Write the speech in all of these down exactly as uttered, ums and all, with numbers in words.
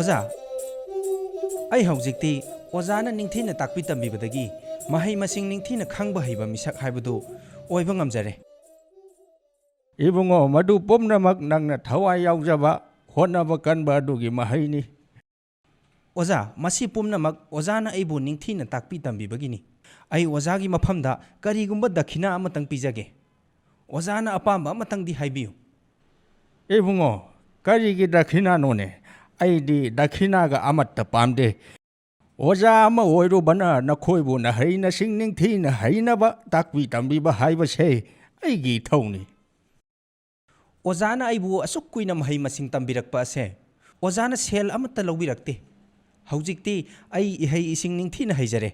ꯑꯣꯖꯥ, ꯑꯩ ꯍꯧꯖꯤꯛꯇꯤ ꯑꯣꯖꯥꯅ ꯅꯤꯡꯊꯤꯅ ꯇꯥꯛꯄꯤ ꯇꯝꯕꯤꯕꯗꯒꯤ ꯃꯍꯩ ꯃꯁꯤꯡ ꯅꯤꯡꯊꯤꯅ ꯈꯪꯕ ꯍꯩꯕ ꯃꯤꯁꯛ ꯍꯥꯏꯕꯗꯨ ꯑꯣꯏꯕ ꯉꯝꯖꯔꯦ꯫ ꯏꯕꯨꯡꯉꯣ, ꯃꯗꯨ ꯄꯨꯝꯅꯃꯛ ꯅꯪꯅ ꯊꯋꯥꯏ ꯌꯥꯎꯖꯕ, ꯍꯣꯠꯅꯕ ꯀꯟꯕ ꯑꯗꯨꯒꯤ ꯃꯍꯩꯅꯤ꯫ ꯑꯣꯖꯥ, ꯃꯁꯤ ꯄꯨꯝꯅꯃꯛ ꯑꯣꯖꯥꯅ ꯑꯩꯕꯨ ꯅꯤꯡꯊꯤꯅ ꯇꯥꯛꯄꯤ ꯇꯝꯕꯤꯕꯒꯤꯅꯤ꯫ ꯑꯩ ꯑꯣꯖꯥꯒꯤ ꯃꯐꯝꯗ ꯀꯔꯤꯒꯨꯝꯕ ꯗꯈꯤꯅꯥ ꯑꯃꯇꯪ ꯄꯤꯖꯒꯦ꯫ ꯑꯣꯖꯥꯅ ꯑꯄꯥꯝꯕ ꯑꯃꯇꯪꯗꯤ ꯍꯥꯏꯕꯤꯌꯨ꯫ ꯏꯕꯨꯡꯉꯣ, ꯀꯔꯤꯒꯤ ꯗꯈꯤꯅꯥꯅꯣꯅꯦ? ꯑꯩꯗꯤ ꯗꯈꯤꯅꯥꯒ ꯑꯃꯠꯇ ꯄꯥꯝꯗꯦ꯫ ꯑꯣꯖꯥ ꯑꯃ ꯑꯣꯏꯔꯨꯕꯅ ꯅꯈꯣꯏꯕꯨ ꯅꯍꯩ ꯅꯁꯤꯡ ꯅꯤꯡꯊꯤꯅ ꯍꯩꯅꯕ ꯇꯥꯛꯄꯤ ꯇꯝꯕꯤꯕ ꯍꯥꯏꯕꯁꯦ ꯑꯩꯒꯤ ꯏꯊꯧꯅꯤ꯫ ꯑꯣꯖꯥꯅ ꯑꯩꯕꯨ ꯑꯁꯨꯛ ꯀꯨꯏꯅ ꯃꯍꯩ ꯃꯁꯤꯡ ꯇꯝꯕꯤꯔꯛꯄ ꯑꯁꯦ ꯑꯣꯖꯥꯅ ꯁꯦꯜ ꯑꯃꯠꯇ ꯂꯧꯕꯤꯔꯛꯇꯦ꯫ ꯍꯧꯖꯤꯛꯇꯤ ꯑꯩ ꯏꯍꯩ ꯏꯁꯤꯡ ꯅꯤꯡꯊꯤꯅ ꯍꯩꯖꯔꯦ꯫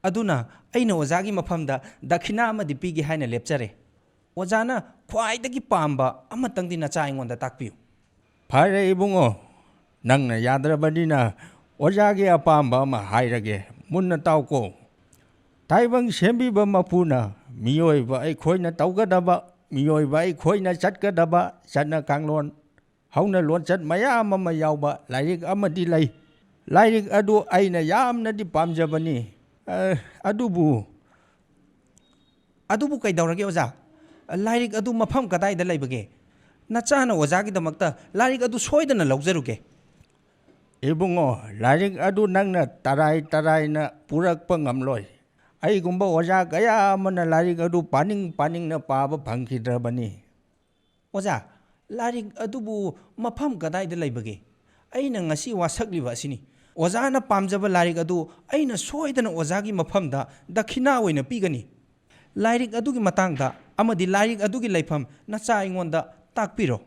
ꯑꯗꯨꯅ ꯑꯩꯅ ꯑꯣꯖꯥꯒꯤ ꯃꯐꯝꯗ ꯗꯈꯤꯅꯥ ꯑꯃꯗꯤ ꯄꯤꯒꯦ ꯍꯥꯏꯅ ꯂꯦꯞꯆꯔꯦ꯫ ꯑꯣꯖꯥꯅ ꯈ꯭ꯋꯥꯏꯗꯒꯤ ꯄꯥꯝꯕ ꯑꯃꯇꯪꯗꯤ ꯅꯆꯥ ꯑꯩꯉꯣꯟꯗ ꯇꯥꯛꯄꯤꯌꯨ꯫ ꯐꯔꯦ ꯏꯕꯨꯡꯉꯣ, ꯅꯪꯅ ꯌꯥꯗ꯭ꯔꯕꯅꯤꯅ ꯑꯣꯖꯥꯒꯤ ꯑꯄꯥꯝꯕ ꯑꯃ ꯍꯥꯏꯔꯒꯦ, ꯃꯨꯟꯅ ꯇꯥꯎꯀꯣ꯫ ꯇꯥꯏꯕꯪ ꯁꯦꯝꯕꯤꯕ ꯃꯄꯨꯅ ꯃꯤꯑꯣꯏꯕ ꯑꯩꯈꯣꯏꯅ ꯇꯧꯒꯗꯕ, ꯃꯤꯑꯣꯏꯕ ꯑꯩꯈꯣꯏꯅ ꯆꯠꯀꯗꯕ ꯆꯠꯅ ꯀꯥꯡꯂꯣꯟ, ꯍꯧꯅ ꯂꯣꯟꯆꯠ ꯃꯌꯥꯝ ꯑꯃ ꯌꯥꯎꯕ ꯂꯥꯏꯔꯤꯛ ꯑꯃꯗꯤ ꯂꯩ꯫ ꯂꯥꯏꯔꯤꯛ ꯑꯗꯨ ꯑꯩꯅ ꯌꯥꯝꯅꯗꯤ ꯄꯥꯝꯖꯕꯅꯤ꯫ ꯑ, ꯑꯗꯨꯕꯨ ꯑꯗꯨꯕꯨ ꯀꯩꯗꯧꯔꯒꯦ ꯑꯣꯖꯥ? ꯂꯥꯏꯔꯤꯛ ꯑꯗꯨ ꯃꯐꯝ ꯀꯗꯥꯏꯗ ꯂꯩꯕꯒꯦ? ꯅꯆꯥꯅ ꯑꯣꯖꯥꯒꯤꯗꯃꯛꯇ ꯂꯥꯏꯔꯤꯛ ꯑꯗꯨ ꯁꯣꯏꯗꯅ ꯂꯧꯖꯔꯨꯒꯦ꯫ ꯏꯕꯨꯡꯉꯣ, ꯂꯥꯏꯔꯤꯛ ꯑꯗꯨ ꯅꯪꯅ ꯇꯔꯥꯏ ꯇꯔꯥꯏꯅ ꯄꯨꯔꯛꯄ ꯉꯝꯂꯣꯏ꯫ ꯑꯩꯒꯨꯝꯕ ꯑꯣꯖꯥ ꯀꯌꯥ ꯑꯃꯅ ꯂꯥꯏꯔꯤꯛ ꯑꯗꯨ ꯄꯥꯅꯤꯡ ꯄꯥꯅꯤꯡꯅ ꯄꯥꯕ ꯐꯪꯈꯤꯗ꯭ꯔꯕꯅꯤ꯫ ꯑꯣꯖꯥ, ꯂꯥꯏꯔꯤꯛ ꯑꯗꯨꯕꯨ ꯃꯐꯝ ꯀꯗꯥꯏꯗ ꯂꯩꯕꯒꯦ? ꯑꯩꯅ ꯉꯁꯤ ꯋꯥꯁꯛꯂꯤꯕ ꯑꯁꯤꯅꯤ꯫ ꯑꯣꯖꯥꯅ ꯄꯥꯝꯖꯕ ꯂꯥꯏꯔꯤꯛ ꯑꯗꯨ ꯑꯩꯅ ꯁꯣꯏꯗꯅ ꯑꯣꯖꯥꯒꯤ ꯃꯐꯝꯗ ꯗꯈꯤꯅꯥ ꯑꯣꯏꯅ ꯄꯤꯒꯅꯤ꯫ ꯂꯥꯏꯔꯤꯛ ꯑꯗꯨꯒꯤ ꯃꯇꯥꯡꯗ ꯑꯃꯗꯤ ꯂꯥꯏꯔꯤꯛ ꯑꯗꯨꯒꯤ ꯂꯩꯐꯝ ꯅꯆꯥ ꯑꯩꯉꯣꯟꯗ ꯇꯥꯛꯄꯤꯔꯣ꯫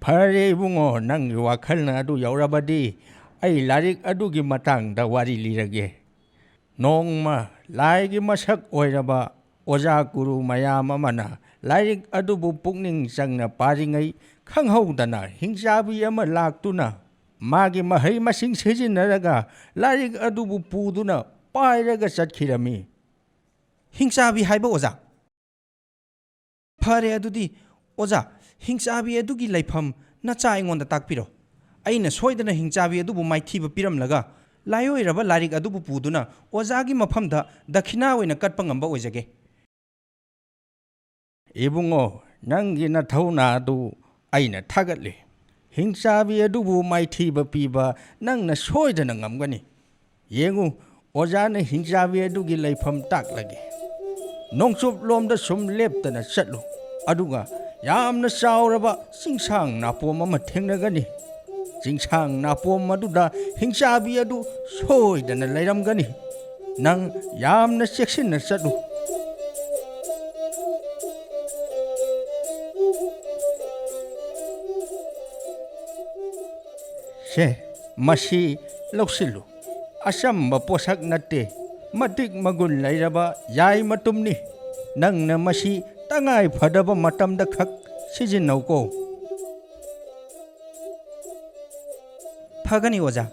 ꯐꯔꯦ ꯏꯕꯨꯡꯉꯣ, ꯅꯪꯒꯤ ꯋꯥꯈꯜꯅ ꯑꯗꯨ ꯌꯧꯔꯕꯗꯤ ꯑꯩ ꯂꯥꯏꯔꯤꯛ ꯑꯗꯨꯒꯤ ꯃꯇꯥꯡꯗ ꯋꯥꯔꯤ ꯂꯤꯔꯒꯦ꯫ ꯅꯣꯡꯃ ꯂꯥꯏꯒꯤ ꯃꯁꯛ ꯑꯣꯏꯔꯕ ꯑꯣꯖꯥ ꯒꯨꯔꯨ ꯃꯌꯥꯝ ꯑꯃꯅ ꯂꯥꯏꯔꯤꯛ ꯑꯗꯨꯕꯨ ꯄꯨꯛꯅꯤꯡ ꯆꯪꯅ ꯄꯥꯔꯤꯉꯩ ꯈꯪꯍꯧꯗꯅ ꯍꯤꯡꯆꯥꯕꯤ ꯑꯃ ꯂꯥꯛꯇꯨꯅ ꯃꯥꯒꯤ ꯃꯍꯩ ꯃꯁꯤꯡ ꯁꯤꯖꯤꯟꯅꯔꯒ ꯂꯥꯏꯔꯤꯛ ꯑꯗꯨꯕꯨ ꯄꯨꯗꯨꯅ ꯄꯥꯏꯔꯒ ꯆꯠꯈꯤꯔꯝꯃꯤ꯫ ꯍꯤꯡꯆꯥꯕꯤ ꯍꯥꯏꯕ ꯑꯣꯖꯥ? ꯐꯔꯦ ꯑꯗꯨꯗꯤ, ꯑꯣꯖꯥ, ꯍꯤꯡꯆꯥꯕꯤ ꯑꯗꯨꯒꯤ ꯂꯩꯐꯝ ꯅꯆꯥ ꯑꯩꯉꯣꯟꯗ ꯇꯥꯛꯄꯤꯔꯣ꯫ ꯑꯩꯅ ꯁꯣꯏꯗꯅ ꯍꯤꯡꯆꯥꯕꯤ ꯑꯗꯨꯕꯨ ꯃꯥꯏꯊꯤꯕ ꯄꯤꯔꯝꯂꯒ, ꯂꯥꯏꯑꯣꯏꯔꯕ ꯂꯥꯏꯔꯤꯛ ꯑꯗꯨꯕꯨ ꯄꯨꯗꯨꯅ ꯑꯣꯖꯥꯒꯤ ꯃꯐꯝꯗ ꯗꯈꯤꯅꯥ ꯑꯣꯏꯅ ꯀꯠꯄ ꯉꯝꯕ ꯑꯣꯏꯖꯒꯦ꯫ ꯏꯕꯨꯡꯉꯣ, ꯅꯪꯒꯤ ꯅꯊꯧꯅꯥ ꯑꯗꯨ ꯑꯩꯅ ꯊꯥꯒꯠꯂꯤ꯫ ꯍꯤꯡꯆꯥꯕꯤ ꯑꯗꯨꯕꯨ ꯃꯥꯏꯊꯤꯕ ꯄꯤꯕ ꯅꯪꯅ ꯁꯣꯏꯗꯅ ꯉꯝꯒꯅꯤ꯫ ꯌꯦꯡꯉꯨ, ꯑꯣꯖꯥꯅ ꯍꯤꯡꯆꯥꯕꯤ ꯑꯗꯨꯒꯤ ꯂꯩꯐꯝ ꯇꯥꯛꯂꯒꯦ꯫ ꯅꯣꯡꯆꯨꯞꯂꯣꯝꯗ ꯁꯨꯝ ꯂꯦꯞꯇꯅ ꯆꯠꯂꯨ, ꯑꯗꯨꯒ ꯌꯥꯝꯅ ꯆꯥꯎꯔꯕ ꯆꯤꯡꯁꯥꯡ ꯅꯥꯄꯣꯝ ꯑꯃ ꯊꯦꯡꯅꯒꯅꯤ꯫ ꯆꯤꯡꯁꯥꯡ ꯅꯥꯄꯣꯝ ꯑꯗꯨꯗ ꯍꯤꯡꯆꯥꯕꯤ ꯑꯗꯨ ꯁꯣꯏꯗꯅ ꯂꯩꯔꯝꯒꯅꯤ꯫ ꯅꯪ ꯌꯥꯝꯅ ꯆꯦꯛꯁꯤꯟꯅ ꯆꯠꯂꯨ꯫ ꯁꯦ, ꯃꯁꯤ ꯂꯧꯁꯤꯜꯂꯨ꯫ ꯑꯆꯝꯕ ꯄꯣꯠꯁꯛ ꯅꯠꯇꯦ, ꯃꯇꯤꯛ ꯃꯒꯨꯟ ꯂꯩꯔꯕ ꯌꯥꯏ ꯃꯇꯨꯝꯅꯤ꯫ ꯅꯪꯅ ꯃꯁꯤ ꯇꯉꯥꯏ ꯐꯗꯕ ꯃꯇꯝꯗ ꯈꯛ ꯁꯤꯖꯤꯟꯅꯧꯀꯣ꯫ ꯐꯒꯅꯤ, ꯑꯣꯖꯥ꯫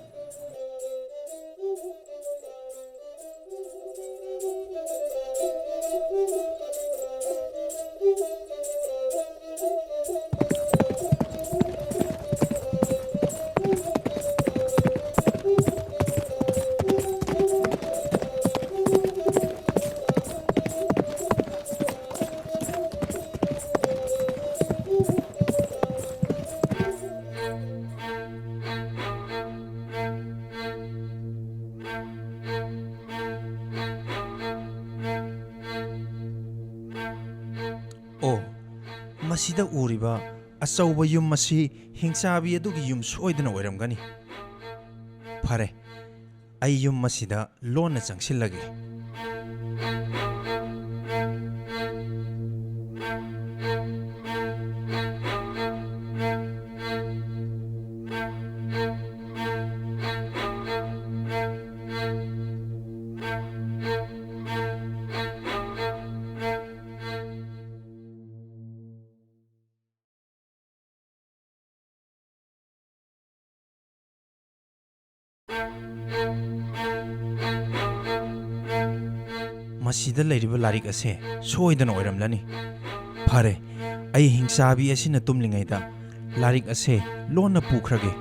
ꯑꯣ, ꯃꯁꯤꯗ ꯎꯔꯤꯕ ꯑꯆꯧꯕ ꯌꯨꯝ ꯑꯁꯤ ꯍꯤꯡꯆꯥꯕꯤ ꯑꯗꯨꯒꯤ ꯌꯨꯝ ꯁꯣꯏꯗꯅ ꯑꯣꯏꯔꯝꯒꯅꯤ꯫ ꯐꯔꯦ, ꯑꯩ ꯌꯨꯝ ꯑꯁꯤꯗ ꯂꯣꯟꯅ ꯆꯪꯁꯤꯜꯂꯒꯦ꯫ ꯃꯁꯤꯗ ꯂꯩꯔꯤꯕ ꯂꯥꯏꯔꯤꯛ ꯑꯁꯦ ꯁꯣꯏꯗꯅ ꯑꯣꯏꯔꯝꯂꯅꯤ꯫ ꯐꯔꯦ, ꯑꯩ ꯍꯤꯡꯆꯥꯕꯤ ꯑꯁꯤꯅ ꯇꯨꯝꯂꯤꯉꯩꯗ ꯂꯥꯏꯔꯤꯛ ꯑꯁꯦ ꯂꯣꯟꯅ ꯄꯨꯈ꯭ꯔꯒꯦ꯫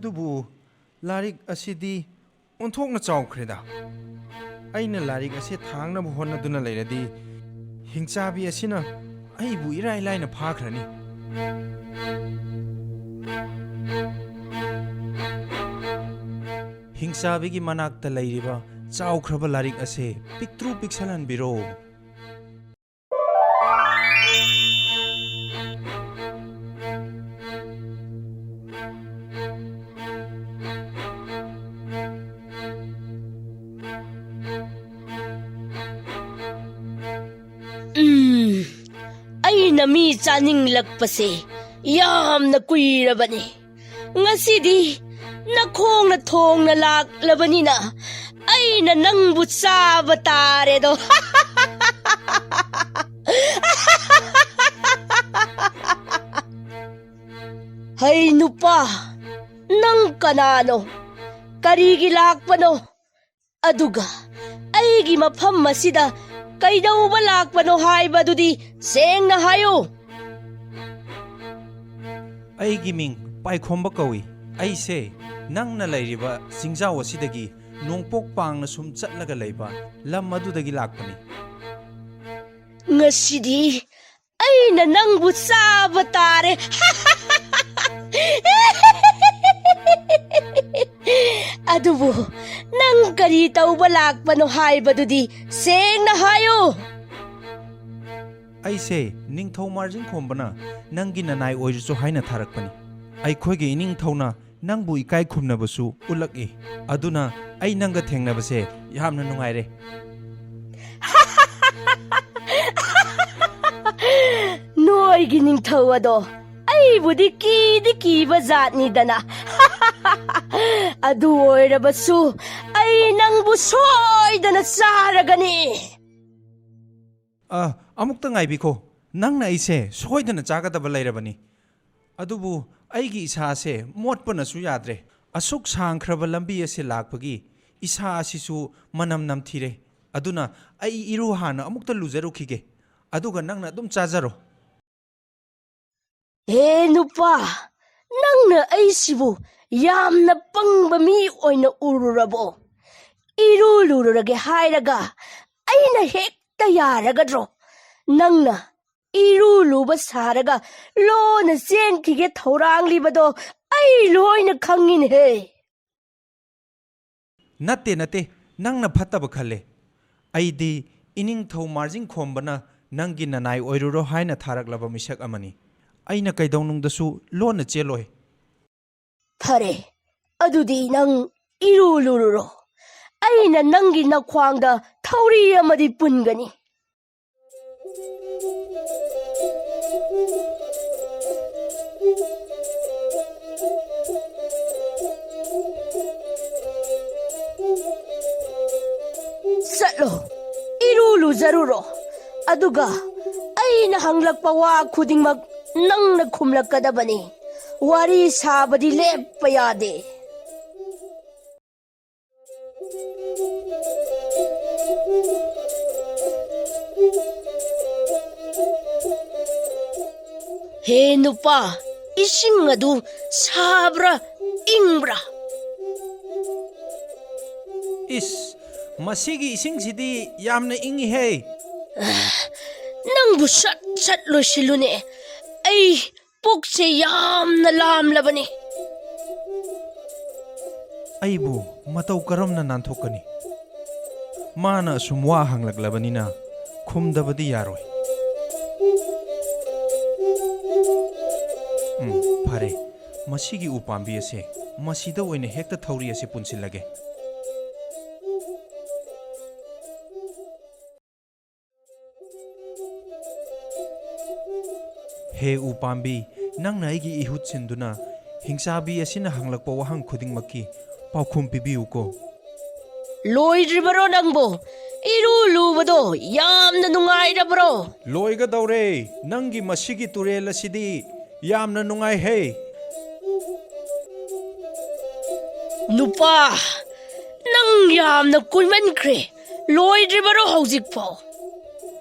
ꯑꯗꯨꯕꯨ ꯂꯥꯏꯔꯤꯛ ꯑꯁꯤꯗꯤ ꯑꯣꯟꯊꯣꯛꯅ ꯆꯥꯎꯈ꯭ꯔꯦꯗ꯫ ꯑꯩꯅ ꯂꯥꯏꯔꯤꯛ ꯑꯁꯤ ꯊꯥꯡꯅꯕ ꯍꯣꯠꯅꯗꯨꯅ ꯂꯩꯔꯗꯤ, ꯍꯤꯡꯆꯥꯕꯤ ꯑꯁꯤꯅ ꯑꯩꯕꯨ ꯏꯔꯥꯏ ꯂꯥꯏꯅ ꯐꯥꯈ꯭ꯔꯅꯤ꯫ ꯍꯤꯡꯆꯥꯕꯤꯒꯤ ꯃꯅꯥꯛꯇ ꯂꯩꯔꯤꯕ ꯆꯥꯎꯈ꯭ꯔꯕ ꯂꯥꯏꯔꯤꯛ ꯑꯁꯦ ꯄꯤꯛꯇ꯭ꯔꯨ ꯄꯤꯛꯁꯜꯍꯟꯕꯤꯔꯣ꯫ ꯎꯝ, ꯑꯩꯅ ꯃꯤ ꯆꯥꯅꯤꯡꯂꯛꯄꯁꯦ ꯌꯥꯝꯅ ꯀꯨꯏꯔꯕꯅꯤ꯫ ꯉꯁꯤꯗꯤ ꯅꯈꯣꯡꯅ ꯊꯣꯡꯅ ꯂꯥꯛꯂꯕꯅꯤꯅ ꯑꯩꯅ ꯅꯪꯕꯨ ꯆꯥꯕ ꯇꯥꯔꯦꯗꯣ꯫ ꯍꯩ ꯅꯨꯄꯥ, ꯅꯪ ꯀꯅꯥꯅꯣ? ꯀꯔꯤꯒꯤ ꯂꯥꯛꯄꯅꯣ? ꯑꯗꯨꯒ ꯑꯩꯒꯤ ꯃꯐꯝ ꯑꯁꯤꯗ ꯀꯩꯗꯧꯕ ꯂꯥꯛꯄꯅꯣ ꯍꯥꯏꯕꯗꯨꯗꯤ ꯁꯦꯡꯅ ꯍꯥꯏꯌꯨ꯫ ꯑꯩꯒꯤ ꯃꯤꯡ ꯄꯥꯏꯈꯣꯝꯕ ꯀꯧꯏ꯫ ꯑꯩꯁꯦ ꯅꯪꯅ ꯂꯩꯔꯤꯕ ꯆꯤꯡꯖꯥꯎ ꯑꯁꯤꯗꯒꯤ ꯅꯣꯡꯄꯣꯛ ꯄꯥꯡꯅ ꯁꯨꯝ ꯆꯠꯂꯒ ꯂꯩꯕ ꯂꯝ ꯑꯗꯨꯗꯒꯤ ꯂꯥꯛꯄꯅꯤ꯫ ꯉꯁꯤꯗꯤ ꯑꯩꯅ ꯅꯪꯕꯨ ꯆꯥꯕ ꯇꯥꯔꯦ꯫ ꯑꯗꯨꯕꯨ ꯅꯪ ꯀꯔꯤ ꯇꯧꯕ ꯂꯥꯛꯄꯅꯣ ꯍꯥꯏꯕꯗꯨꯗꯤ ꯁꯦꯡꯅ ꯍꯥꯏꯌꯨ꯫ ꯑꯩꯁꯦ ꯅꯤꯡꯊꯧ ꯃꯥꯔꯖꯤꯡꯈꯣꯝꯕꯅ ꯅꯪꯒꯤ ꯅꯅꯥꯏ ꯑꯣꯏꯔꯁꯨ ꯍꯥꯏꯅ ꯊꯥꯔꯛꯄꯅꯤ꯫ ꯑꯩꯈꯣꯏꯒꯤ ꯏꯅꯤꯡꯊꯧꯅ ꯅꯪꯕꯨ ꯏꯀꯥꯏ ꯈꯨꯝꯅꯕꯁꯨ ꯎꯠꯂꯛꯏ꯫ ꯑꯗꯨꯅ ꯑꯩ ꯅꯪꯒ ꯊꯦꯡꯅꯕꯁꯦ ꯌꯥꯝꯅ ꯅꯨꯡꯉꯥꯏꯔꯦ꯫ ꯅꯣꯏꯒꯤ ꯅꯤꯡꯊꯧ ꯑꯗꯣ ꯑꯩꯕꯨꯗꯤ ꯀꯤꯗꯤ ꯀꯤꯕ ꯖꯥꯠꯅꯤꯗꯅ꯫ ꯑꯗꯨ ꯑꯣꯏꯔꯕꯁꯨ ꯑꯩ ꯅꯪꯕꯨ ꯁꯣꯏꯗꯅ ꯆꯥꯔꯒꯅꯤ꯫ ꯑ, ꯑꯃꯨꯛꯇ ꯉꯥꯏꯕꯤꯈꯣ꯫ ꯅꯪꯅ ꯑꯩꯁꯦ ꯁꯣꯏꯗꯅ ꯆꯥꯒꯗꯕ ꯂꯩꯔꯕꯅꯤ꯫ ꯑꯗꯨꯕꯨ ꯑꯩꯒꯤ ꯏꯁꯥꯁꯦ ꯃꯣꯠꯄꯅꯁꯨ ꯌꯥꯗ꯭ꯔꯦ꯫ ꯑꯁꯨꯛ ꯁꯥꯡꯈ꯭ꯔꯕ ꯂꯝꯕꯤ ꯑꯁꯤ ꯂꯥꯛꯄꯒꯤ ꯏꯁꯥ ꯑꯁꯤꯁꯨ ꯃꯅꯝ ꯅꯝꯊꯤꯔꯦ꯫ ꯑꯗꯨꯅ ꯑꯩ ꯏꯔꯨ ꯍꯥꯟꯅ ꯑꯃꯨꯛꯇ ꯂꯨꯖꯔꯨꯈꯤꯒꯦ꯫ ꯑꯗꯨꯒ ꯅꯪꯅ ꯑꯗꯨꯝ ꯆꯥꯖꯔꯣ꯫ ꯍꯦ ꯅꯨꯄꯥ, ꯅꯪꯅ ꯑꯩꯁꯤꯕꯨ ꯌꯥꯝꯅ ꯄꯪꯕ ꯃꯤ ꯑꯣꯏꯅ ꯎꯔꯨꯔꯕꯣ? ꯏꯔꯨ ꯂꯨꯔꯨꯔꯒꯦ ꯍꯥꯏꯔꯒ ꯑꯩꯅ ꯍꯦꯛꯇ ꯌꯥꯔꯒꯗ꯭ꯔꯣ? ꯅꯪꯅ ꯏꯔꯨ ꯂꯨꯕ ꯁꯥꯔꯒ ꯂꯣꯟꯅ ꯆꯦꯟꯈꯤꯒꯦ ꯊꯧꯔꯥꯡꯂꯤꯕꯗꯣ ꯑꯩ ꯂꯣꯏꯅ ꯈꯪꯉꯤꯅꯦꯍꯦ꯫ ꯅꯠꯇꯦ, ꯅꯠꯇꯦ, ꯅꯪꯅ ꯐꯠꯇꯕ ꯈꯜꯂꯦ꯫ ꯑꯩꯗꯤ ꯏꯅꯤꯡꯊꯧ ꯃꯥꯔꯖꯤꯡꯈꯣꯝꯕꯅ ꯅꯪꯒꯤ ꯅꯅꯥꯏ ꯑꯣꯏꯔꯨꯔꯣ ꯍꯥꯏꯅ ꯊꯥꯔꯛꯂꯕ ꯃꯤꯁꯛ ꯑꯃꯅꯤ꯫ ꯑꯩꯅ ꯀꯩꯗꯧꯅꯨꯡꯗꯁꯨ ꯂꯣꯟꯅ ꯆꯦꯜꯂꯣꯏ꯫ ꯐꯔꯦ, ꯑꯗꯨꯗꯤ ꯅꯪ ꯏꯔꯨ ꯂꯨꯔꯨꯔꯣ꯫ ꯑꯩꯅ ꯅꯪꯒꯤ ꯅꯈ꯭ꯋꯥꯡꯗ ꯊꯧꯔꯤ ꯑꯃꯗꯤ ꯄꯨꯟꯒꯅꯤ꯫ ꯆꯠꯂꯣ, ꯏꯔꯨ ꯂꯨꯖꯔꯨꯔꯣ꯫ ꯑꯗꯨꯒ ꯑꯩꯅ ꯍꯪꯂꯛꯄ ꯋꯥ ꯈꯨꯗꯤꯡꯃꯛ ꯅꯪꯅ ꯈꯨꯝꯂꯛꯀꯗꯕꯅꯤ꯫ ꯋꯥꯔꯤ ꯁꯥꯕꯗꯤ ꯂꯦꯞꯄ ꯌꯥꯗꯦ꯫ ꯍꯦ ꯅꯨꯄꯥ, ꯏꯁꯤꯡ ꯑꯗꯨ ꯁꯥꯕ꯭ꯔꯥ ꯏꯪꯕ꯭ꯔꯥ? ꯏꯁ, ꯃꯁꯤꯒꯤ ꯏꯁꯤꯡꯁꯤꯗꯤ ꯌꯥꯝꯅ ꯏꯪꯉꯤꯍꯦ꯫ ꯅꯪꯕꯨ ꯁꯠ ꯁꯠ ꯂꯣꯏꯁꯤꯜꯂꯨꯅꯦ꯫ ꯑꯩ ꯄꯨꯛꯁꯦ ꯌꯥꯝꯅ ꯂꯥꯝꯂꯕꯅꯤ꯫ ꯑꯩꯕꯨ ꯃꯇꯧ ꯀꯔꯝꯅ ꯅꯥꯟꯊꯣꯛꯀꯅꯤ? ꯃꯥꯅ ꯑꯁꯨꯝ ꯋꯥ ꯍꯪꯂꯛꯂꯕꯅꯤꯅ ꯈꯨꯝꯗꯕꯗꯤ ꯌꯥꯔꯣꯏ꯫ ꯎꯝ, ꯐꯔꯦ꯫ ꯃꯁꯤꯒꯤ ꯎꯄꯥꯝꯕꯤ ꯑꯁꯦ, ꯃꯁꯤꯗ ꯑꯣꯏꯅ ꯍꯦꯛꯇ ꯊꯧꯔꯤ ꯑꯁꯤ ꯄꯨꯟꯁꯤꯜꯂꯒꯦ꯫ ꯍꯦ ꯎꯄꯥꯝꯕꯤ, ꯅꯪꯅ ꯑꯩꯒꯤ ꯏꯍꯨꯠ ꯁꯤꯟꯗꯨꯅ ꯍꯤꯡꯆꯥꯕꯤ ꯑꯁꯤꯅ ꯍꯪꯂꯛꯄ ꯋꯥꯍꯪ ꯈꯨꯗꯤꯡꯃꯛꯀꯤ ꯄꯥꯎꯈꯨꯝ ꯄꯤꯕꯤꯌꯨꯀꯣ꯫ ꯂꯣꯏꯗ꯭ꯔꯤꯕꯔꯣ ꯅꯪꯕꯨ? ꯏꯔꯨ ꯂꯨꯕꯗꯣ ꯌꯥꯝꯅ ꯅꯨꯡꯉꯥꯏꯔꯕ꯭ꯔꯣ? ꯂꯣꯏꯒꯗꯧꯔꯦ꯫ ꯅꯪꯒꯤ ꯃꯁꯤꯒꯤ ꯇꯨꯔꯦꯜ ꯑꯁꯤꯗꯤ ꯌꯥꯝꯅ ꯅꯨꯡꯉꯥꯏꯍꯦ꯫ ꯅꯨꯄꯥ, ꯅꯪ ꯌꯥꯝꯅ ꯀꯨꯏꯃꯟꯈ꯭ꯔꯦ꯫ ꯂꯣꯏꯗ꯭ꯔꯤꯕꯔꯣ ꯍꯧꯖꯤꯛꯐꯥꯎ?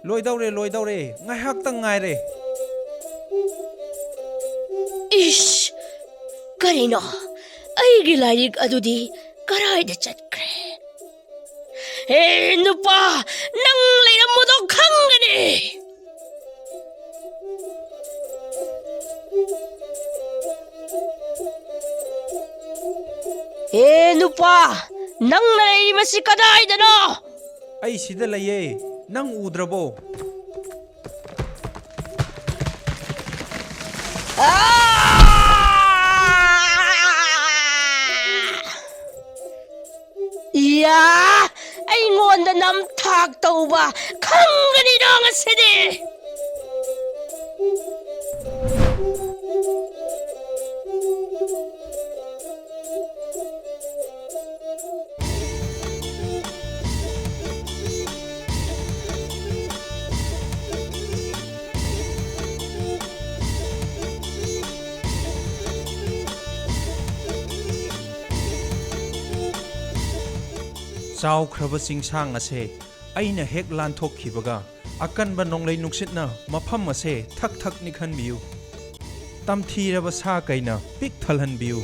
ꯂꯣꯏꯗꯧꯔꯦ, ꯂꯣꯏꯗꯧꯔꯦ꯫ ꯉꯥꯏꯍꯥꯛꯇꯪ ꯉꯥꯏꯔꯦ꯫ ꯏꯁ! ꯀꯔꯤꯅꯣ? ꯑꯩꯒꯤ ꯂꯥꯏꯔꯤꯛ ꯑꯗꯨꯗꯤ ꯀꯔꯥꯏꯗ ꯆꯠꯈ꯭ꯔꯦ? ꯍꯦ ꯅꯨꯄꯥ, ꯅꯪ ꯂꯩꯔꯝꯕꯗꯣ ꯈꯪꯒꯅꯤ꯫ ꯍꯦ ꯅꯨꯄꯥ, ꯅꯪꯅ ꯂꯩꯔꯤꯕꯁꯤ ꯀꯗꯥꯏꯗꯅꯣ? ꯑꯩ ꯁꯤꯗ ꯂꯩꯌꯦ, ꯅꯪ ꯎꯗ꯭ꯔꯕꯣ? ꯑꯥ! ꯏꯌꯥ! ꯑꯩꯉꯣꯟꯗ ꯅꯝꯊꯥꯛ ꯇꯧꯕ ꯈꯪꯒꯅꯤꯗꯣ ꯉꯁꯤꯗꯤ! ꯆꯥꯎꯈ꯭ꯔꯕ ꯆꯤꯡꯁꯥꯡ ꯑꯁꯦ ꯑꯩꯅ ꯍꯦꯛ ꯂꯥꯟꯊꯣꯛꯈꯤꯕꯒ, ꯑꯀꯟꯕ ꯅꯣꯡꯂꯩ ꯅꯨꯡꯁꯤꯠꯅ ꯃꯐꯝ ꯑꯁꯦ ꯊꯛ ꯊꯛ ꯅꯤꯛꯍꯟꯕꯤꯌꯨ꯫ ꯇꯝꯊꯤꯔꯕ ꯁꯥ ꯀꯩꯅ ꯄꯤꯛ ꯊꯜꯍꯟꯕꯤꯌꯨ꯫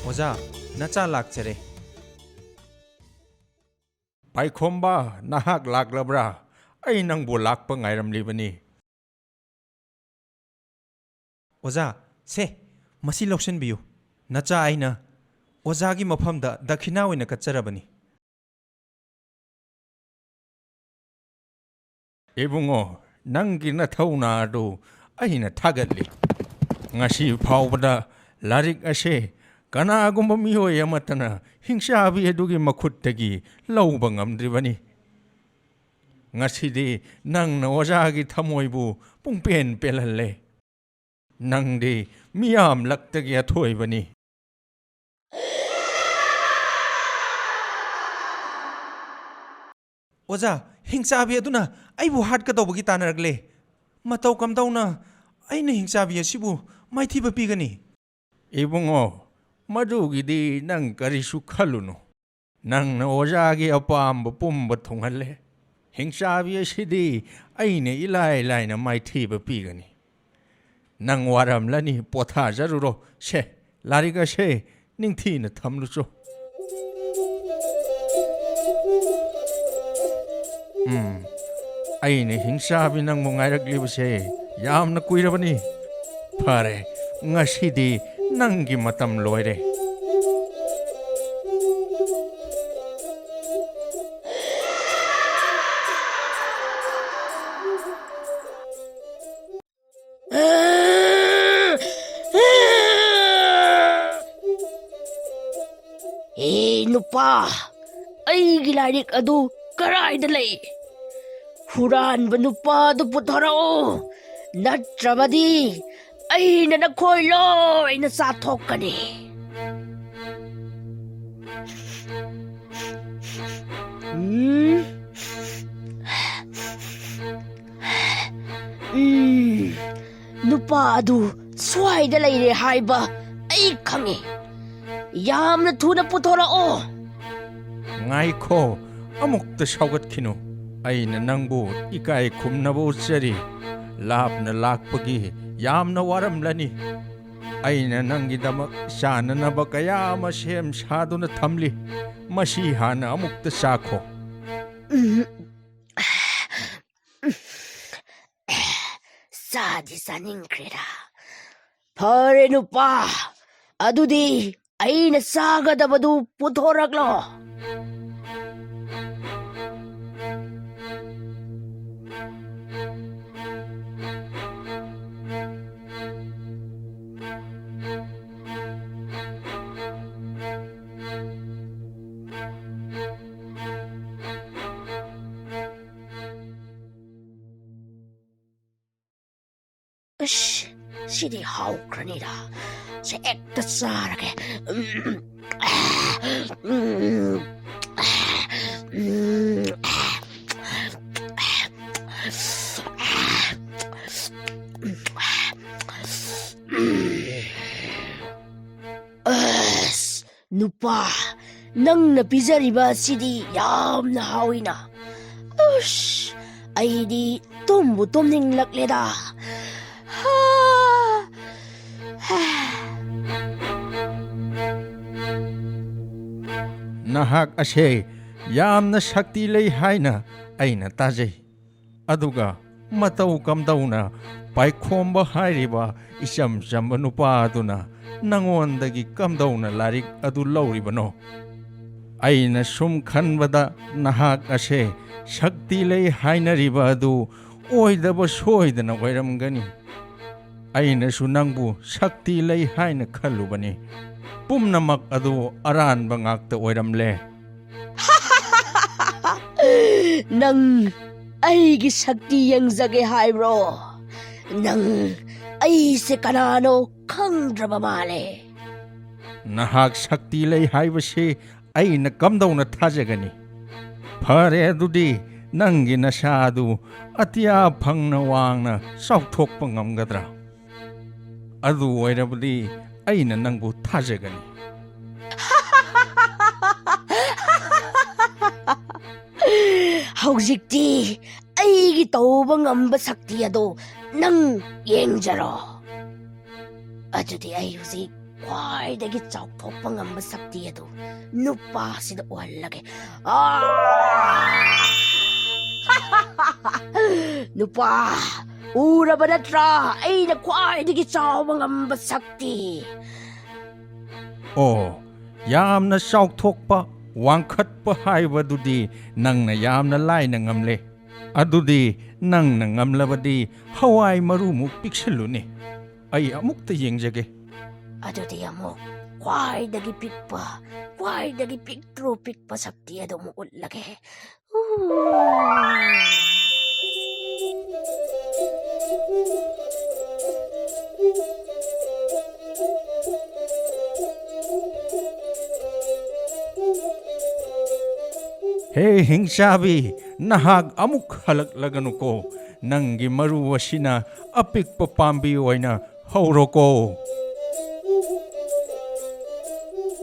ꯑꯣꯖꯥ, ꯅꯆꯥ ꯂꯥꯛꯆꯔꯦ꯫ ꯄꯥꯏꯈꯣꯝꯕ, ꯅꯍꯥꯛ ꯂꯥꯛꯂꯕ꯭ꯔꯥ? ꯑꯩ ꯅꯪꯕꯨ ꯂꯥꯛꯄ ꯉꯥꯏꯔꯝꯂꯤꯕꯅꯤ꯫ ꯑꯣꯖꯥ, ꯁꯦ, ꯃꯁꯤ ꯂꯧꯁꯤꯟꯕꯤꯌꯨ꯫ ꯅꯆꯥ ꯑꯩꯅ ꯑꯣꯖꯥꯒꯤ ꯃꯐꯝꯗ ꯗꯈꯤꯅꯥ ꯑꯣꯏꯅ ꯀꯠꯆꯔꯕꯅꯤ꯫ ꯏꯕꯨꯡꯉꯣ, ꯅꯪꯒꯤ ꯅꯊꯧꯅꯥ ꯑꯗꯨ ꯑꯩꯅ ꯊꯥꯒꯠꯂꯤ꯫ ꯉꯁꯤ ꯐꯥꯎꯕꯗ ꯂꯥꯏꯔꯤꯛ ꯑꯁꯦ ꯀꯅꯥꯒꯨꯝꯕ ꯃꯤꯑꯣꯏ ꯑꯃꯠꯇꯅ ꯍꯤꯡꯆꯥꯕꯤ ꯑꯗꯨꯒꯤ ꯃꯈꯨꯠꯇꯒꯤ ꯂꯧꯕ ꯉꯝꯗ꯭ꯔꯤꯕꯅꯤ꯫ ꯉꯁꯤꯗꯤ ꯅꯪꯅ ꯑꯣꯖꯥꯒꯤ ꯊꯃꯣꯏꯕꯨ ꯄꯨꯡꯄꯦꯟ ꯄꯦꯜꯍꯜꯂꯦ꯫ ꯅꯪꯗꯤ ꯃꯤꯌꯥꯝ ꯂꯛꯇꯒꯤ ꯑꯊꯣꯏꯕꯅꯤ꯫ ꯑꯣꯖꯥ, ꯍꯤꯡꯆꯥꯕꯤ ꯑꯗꯨꯅ ꯑꯩꯕꯨ ꯍꯥꯠꯀꯗꯧꯕꯒꯤ ꯇꯥꯟꯅꯔꯛꯂꯦ꯫ ꯃꯇꯧ ꯀꯝꯗꯧꯅ ꯑꯩꯅ ꯍꯤꯡꯆꯥꯕꯤ ꯑꯁꯤꯕꯨ ꯃꯥꯏꯊꯤꯕ ꯄꯤꯒꯅꯤ? ꯏꯕꯨꯡꯉꯣ, ꯃꯗꯨꯒꯤꯗꯤ ꯅꯪ ꯀꯔꯤꯁꯨ ꯈꯜꯂꯨꯅꯨ꯫ ꯅꯪꯅ ꯑꯣꯖꯥꯒꯤ ꯑꯄꯥꯝꯕ ꯄꯨꯝꯕ ꯊꯨꯡꯍꯜꯂꯦ꯫ ꯍꯤꯡꯆꯥꯕꯤ ꯑꯁꯤꯗꯤ ꯑꯩꯅ ꯏꯂꯥꯏ ꯂꯥꯏꯅ ꯃꯥꯏꯊꯤꯕ ꯄꯤꯒꯅꯤ꯫ ꯅꯪ ꯋꯥꯔꯝꯂꯅꯤ, ꯄꯣꯊꯥꯖꯔꯨꯔꯣ꯫ ꯁꯦ, ꯂꯥꯏꯔꯤꯛ ꯑꯁꯦ ꯅꯤꯡꯊꯤꯅ ꯊꯝꯂꯨꯆꯣ꯫ ꯎꯝ, ꯑꯩꯅ ꯍꯤꯡꯆꯥꯕꯤ ꯅꯪꯕꯨ ꯉꯥꯏꯔꯛꯂꯤꯕꯁꯦ ꯌꯥꯝꯅ ꯀꯨꯏꯔꯕꯅꯤ꯫ ꯐꯔꯦ, ꯉꯁꯤꯗꯤ ꯅꯪꯒꯤ ꯃꯇꯝ ꯂꯣꯏꯔꯦ꯫ ꯑꯦ ꯅꯨꯄꯥ, ꯑꯩꯒꯤ ꯂꯥꯏꯔꯤꯛ ꯑꯗꯨ ꯀꯗꯥꯏꯗ ꯂꯩ? ꯍꯨꯔꯥꯟꯕ ꯅꯨꯄꯥ ꯑꯗꯨ ꯄꯨꯊꯣꯔꯛꯎ, ꯅꯠꯇ꯭ꯔꯕꯗꯤ ꯑꯩꯅ ꯅꯈꯣꯏ ꯂꯣꯏꯅ ꯆꯥꯊꯣꯛꯀꯅꯤ꯫ ꯎꯝ꯫ ꯎꯝ, ꯅꯨꯄꯥ ꯑꯗꯨ ꯁ꯭ꯋꯥꯏꯗ ꯂꯩꯔꯦ ꯍꯥꯏꯕ ꯑꯩ ꯈꯪꯉꯤ꯫ ꯌꯥꯝꯅ ꯊꯨꯅ ꯄꯨꯊꯣꯔꯛꯑꯣ꯫ ꯉꯥꯏꯈꯣ, ꯑꯃꯨꯛꯇ ꯁꯥꯎꯒꯠꯈꯤꯅꯨ꯫ ꯑꯩꯅ ꯅꯪꯕꯨ ꯏꯀꯥꯏ ꯈꯨꯝꯅꯕ ꯎꯠꯆꯔꯤ꯫ ꯂꯥꯞꯅ ꯂꯥꯛꯄꯒꯤ ꯌꯥꯝꯅ ꯋꯥꯔꯝꯂꯅꯤ꯫ ꯑꯩꯅ ꯅꯪꯒꯤꯗꯃꯛ ꯆꯥꯅꯅꯕ ꯀꯌꯥ ꯑꯃ ꯁꯦꯝ ꯁꯥꯗꯨꯅ ꯊꯝꯂꯤ꯫ ꯃꯁꯤ ꯍꯥꯟꯅ ꯑꯃꯨꯛꯇ ꯆꯥꯈꯣ꯫ ꯎꯝ꯫ ꯆꯥꯗꯤ ꯆꯥꯅꯤꯡꯈ꯭ꯔꯦꯗ꯫ ꯐꯔꯦ ꯅꯨꯄꯥ, ꯑꯗꯨꯗꯤ ꯑꯩꯅ ꯆꯥꯒꯗꯕꯗꯨ ꯄꯨꯊꯣꯔꯛꯂꯣ꯫ ꯁꯤꯗꯤ ꯍꯥꯎꯈ꯭ꯔꯅꯤꯗ꯫ ꯁꯦ ꯍꯦꯛꯇ ꯆꯥꯔꯒꯦ꯫ ꯎꯝ, ꯎꯝ, ꯎꯝ, ꯑꯁ, ꯅꯨꯄꯥ, ꯅꯪꯅ ꯄꯤꯖꯔꯤꯕ ꯑꯁꯤꯗꯤ ꯌꯥꯝꯅ ꯍꯥꯎꯏꯅ꯫ ꯎꯁ, ꯑꯩꯗꯤ ꯇꯨꯝꯕꯨ ꯇꯨꯝꯅꯤꯡꯂꯛꯂꯦꯗ꯫ ꯍꯥ! ꯍꯥ! ꯅꯍꯥꯛ ꯑꯁꯦ ꯌꯥꯝꯅ ꯁꯛꯇꯤ ꯂꯩ ꯍꯥꯏꯅ ꯑꯩꯅ ꯇꯥꯖꯩ꯫ ꯑꯗꯨꯒ ꯃꯇꯧ ꯀꯝꯗꯧꯅ ꯄꯥꯏꯈꯣꯝꯕ ꯍꯥꯏꯔꯤꯕ ꯏꯆꯝ ꯆꯝꯕ ꯅꯨꯄꯥ ꯑꯗꯨꯅ ꯅꯉꯣꯟꯗꯒꯤ ꯀꯝꯗꯧꯅ ꯂꯥꯏꯔꯤꯛ ꯑꯗꯨ ꯂꯧꯔꯤꯕꯅꯣ? ꯑꯩꯅ ꯁꯨꯝ ꯈꯟꯕꯗ ꯅꯍꯥꯛ ꯑꯁꯦ ꯁꯛꯇꯤ ꯂꯩ ꯍꯥꯏꯅꯔꯤꯕ ꯑꯗꯨ ꯑꯣꯏꯗꯕ ꯁꯣꯏꯗꯅ ꯑꯣꯏꯔꯝꯒꯅꯤ꯫ ꯑꯩꯅꯁꯨ ꯅꯪꯕꯨ ꯁꯛꯇꯤ ꯂꯩ ꯍꯥꯏꯅ ꯈꯜꯂꯨꯕꯅꯤ꯫ ꯄꯨꯝꯅꯃꯛ ꯑꯗꯨ ꯑꯔꯥꯟꯕ ꯉꯥꯛꯇ ꯑꯣꯏꯔꯝꯂꯦ꯫ ꯅꯪ ꯑꯩꯒꯤ ꯁꯛꯇꯤ ꯌꯦꯡꯖꯒꯦ ꯍꯥꯏꯕ꯭ꯔꯣ? ꯅꯪ ꯑꯩꯁꯦ ꯀꯅꯥꯅꯣ ꯈꯪꯗ꯭ꯔꯕ ꯃꯥꯜꯂꯦ꯫ ꯅꯍꯥꯛ ꯁꯛꯇꯤ ꯂꯩ ꯍꯥꯏꯕꯁꯤ ꯑꯩꯅ ꯀꯝꯗꯧꯅ ꯊꯥꯖꯒꯅꯤ? ꯐꯔꯦ, ꯑꯗꯨꯗꯤ ꯅꯪꯒꯤ ꯅꯁꯥ ꯑꯗꯨ ꯑꯇꯤꯌꯥ ꯐꯪꯅ ꯋꯥꯡꯅ ꯆꯥꯎꯊꯣꯛꯄ ꯉꯝꯒꯗ꯭ꯔꯥ? ꯑꯗꯨ ꯑꯣꯏꯔꯕꯗꯤ ꯑꯩꯅ ꯅꯪꯕꯨ ꯊꯥꯖꯒꯅꯤ꯫ ꯍꯧꯖꯤꯛꯇꯤ ꯑꯩꯒꯤ ꯇꯧꯕ ꯉꯝꯕ ꯁꯛꯇꯤ ꯑꯗꯣ ꯅꯪ ꯌꯦꯡꯖꯔꯣ꯫ ꯑꯗꯨꯗꯤ ꯑꯩ ꯍꯧꯖꯤꯛ ꯈ꯭ꯋꯥꯏꯗꯒꯤ ꯆꯥꯎꯊꯣꯛꯄ ꯉꯝꯕ ꯁꯛꯇꯤ ꯑꯗꯨ ꯅꯨꯄꯥꯁꯤꯗ ꯑꯣꯏꯍꯜꯂꯒꯦ꯫ ꯑꯥ! ꯅꯨꯄꯥ, ꯎꯔꯕ ꯅꯠꯇ꯭ꯔꯥ? ꯑꯩꯅ ꯈ꯭ꯋꯥꯏꯗꯒꯤ ꯆꯥꯎꯕ ꯉꯝꯕ ꯁꯛꯇꯤ꯫ ꯑꯣ, ꯌꯥꯝꯅ ꯆꯥꯎꯊꯣꯛꯄ, ꯋꯥꯡꯈꯠꯄ ꯍꯥꯏꯕꯗꯨꯗꯤ ꯅꯪꯅ ꯌꯥꯝꯅ ꯂꯥꯏꯅ ꯉꯝꯂꯦ꯫ ꯑꯗꯨꯗꯤ ꯅꯪꯅ ꯉꯝꯂꯕꯗꯤ ꯍꯋꯥꯏ ꯃꯔꯨꯃꯨꯛ ꯄꯤꯛꯁꯜꯂꯨꯅꯦ꯫ ꯑꯩ ꯑꯃꯨꯛꯇ ꯌꯦꯡꯖꯒꯦ꯫ ꯑꯗꯨꯗꯤ ꯑꯃꯨꯛ ꯈ꯭ꯋꯥꯏꯗꯒꯤ ꯄꯤꯛꯄ, ꯈ꯭ꯋꯥꯏꯗꯒꯤ ꯄꯤꯛꯇ꯭ꯔꯨ ꯄꯤꯛꯄ ꯁꯛꯇꯤ ꯑꯗꯨ ꯑꯃꯨꯛ ꯎꯠꯂꯒꯦ꯫ ꯎ꯫ ꯍꯦ ꯍꯤꯡꯆꯥꯕꯤ, ꯅꯍꯥꯛ ꯑꯃꯨꯛ ꯍꯜꯂꯛꯂꯒꯅꯨꯀꯣ꯫ ꯅꯪꯒꯤ ꯃꯔꯨ ꯑꯁꯤꯅ ꯑꯄꯤꯛꯄ ꯄꯥꯝꯕꯤ ꯑꯣꯏꯅ ꯍꯧꯔꯣꯀꯣ꯫